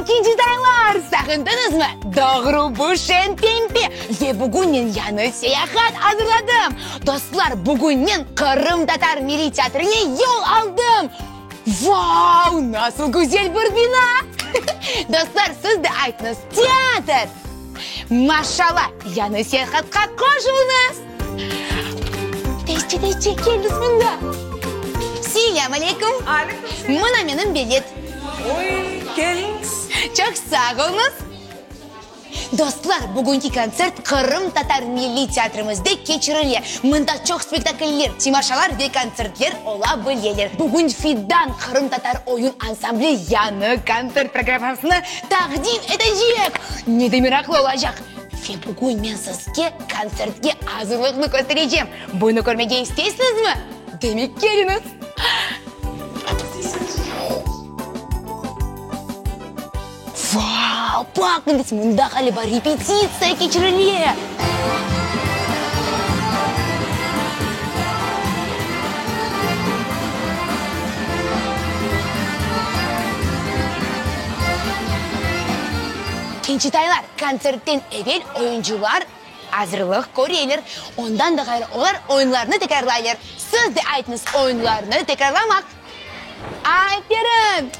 Kincitaylar! Sağındıñızmı? Doğru, bu şeñ pempe! Ve bugün men yañı seyahat azırladım! Dostlar, bugün men Qırımtatar milliy teatrine yol aldım! Vau, nasıl güzel bir bina! Dostlar, siz de aytıñız, teatr! Maşallah, yañı seyahatqa qoşulıñız! Tezce, tezce keliñiz mında! Selâm aleyküm! Aleyküm selâm! Mına menim bilet. Oy, keliñiz! Çoq sağ oluñız! Dostlar, bugünki kontsert Qırımtatar milliy teatrimizde keçirile. Mında çoq spektakller, temaşalar ve kontsertler ola bileler. Bugün Fidan qırımtatar oyun ansambli yañı kontsert programmasını taqdim etecek. Ne de meraqlı olacaq! Ve bugün men sizge kontsertke azırlıqnı kösterecem. Bunı körmege isteysiñizmi? Demek keliñiz! Vau, baqıñız, mında ğaliba repetitsiya keçirile! Kinçitaylar, kontsertten evel oyuncılar azırlıq köreler. Ondan da ğayrı olar oyunlarnı tekrarlaylar. Siz de aytıñız, oyunlarnı tekrarlamaq. Aferin!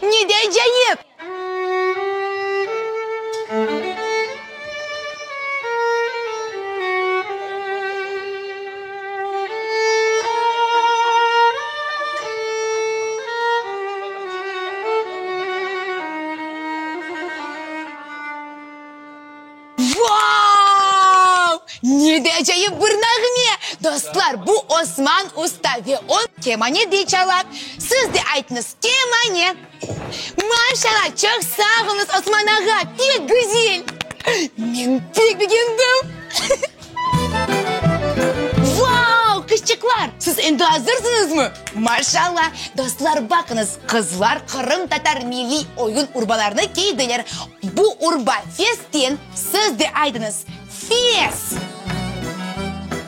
Ne de acayip! Vau! Ne de acayip bir nağme! Dostlar, bu Osman usta ve o kemanede çala. Siz de aytıñız, kemane! Maşallah, çoq sağ oluñız, Osman ağa, pek güzel! Men pek begendim! Vau, qızçıqlar, siz endi azırsıñızmı? Maşallah! Dostlar, baqıñız, qızlar qırımtatar milliy oyun urbalarını kiydiler. Bu urba festen, siz de aytıñız, fes!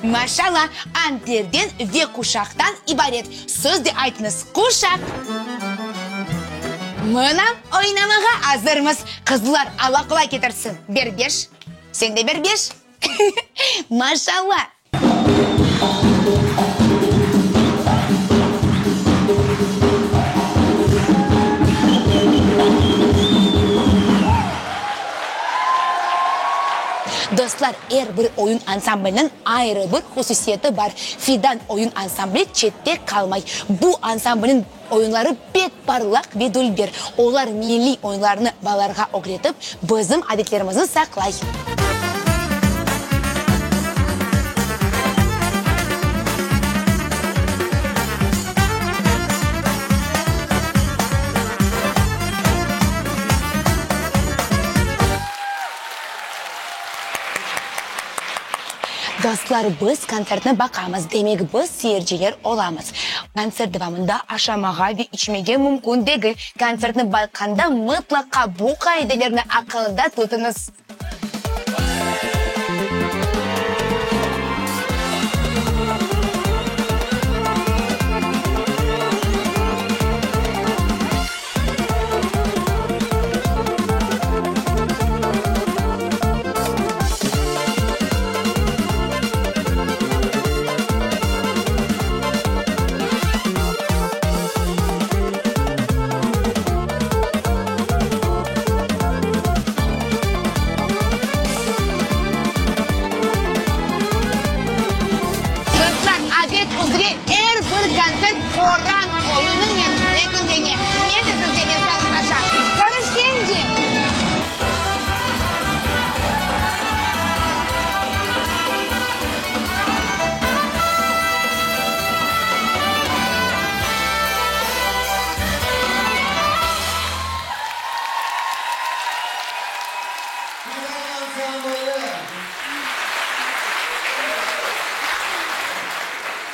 Maşallah, anterden ve quşaqtan ibaret, siz de aytıñız, quşaq! Mına, oynamağa azırmız. Qızlar, Alla qolay ketirsin. Ber beş. Sen de ber beş. Maşallah! Dostlar, er bir oyun ansambliniñ ayrı bir hususiyeti bar. Fidan oyun ansambli çette qalmay. Bu ansamblniñ Oyunları pek parlaq ve dülber. Olar milliy oyunlarnı balalarğa ögretip, bizim adetlerimizni saqlay. Dostlar, biz kontsertni baqamız, demek biz seyirciler olamız. Kontsert devamında aşamağa ve içmege mümkün degil. Kontsertni baqqanda mıtlaqa bu qaidelerni aqılda tutıñız. Dostlar, adet üzre er bir kontsert Qoran oyunınen yekünlene. Men de sizlernen sağlıqlaşam. Körüşkence!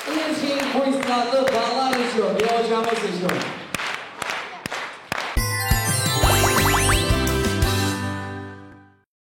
Er şey bu istidatlı balalar içün ve ocamız içün.